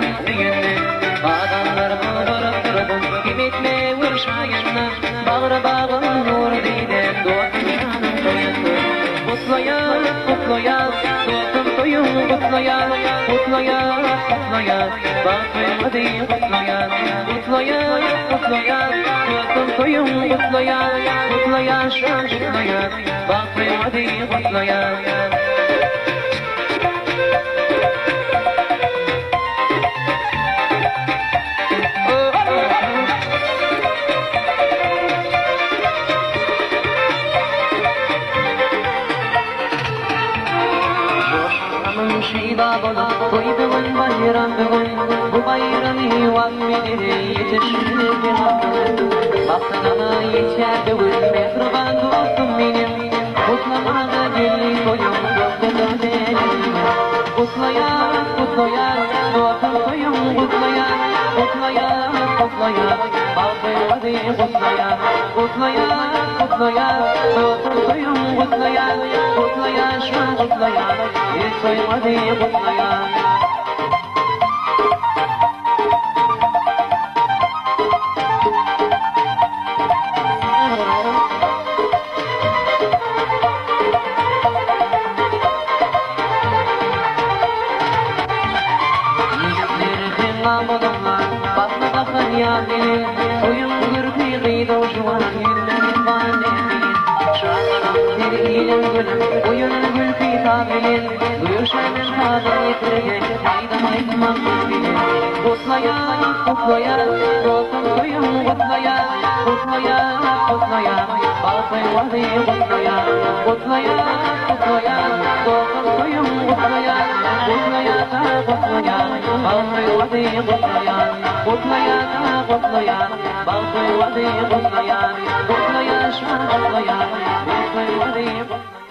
öýünde Adamlar bulup durdum Kimitme vurşayında Bağrı bağım nur diden Dostum şanım toyunda Kutlayan, kutlayan Dostum toyun kutlayan Kutlayan, kutlayan Bak toymadı kutlayan Kutlayan, kutlayan Dostum toyun kutlayan Kutlayan, şan kutlayan Bak toymadı kutlayan. Toy bugün bayram bugün, bu bayramı vammini yetiştirdi hakkını. Baktığına yeter bugün, mehriban dostum benim. Kutlamağa geldi toyum, dostum benim. Kutlayan, kutlayan, dostum toyum kutlayan. Kutlayan, kutlayan, baktığına kutlayan. Kutlayan, kutlayan, dostum toyum kutlayan. Kutlayan, şu kutlayan, bir toymadı kutlayan. Kutlayan, kutlayan, dostum toyum kutlayan. Kutlayan, kutlayan, bak toymadı kutlayan. Kutlayan, kutlayan, dostum toyum kutlayan. Kutlayan, kutlayan, bak toymadı kutlayan. Kutlayan, kutlayan, bak toymadı kutlayan. Kutlayan, şu kutlayan, bak toymadı kutlayan.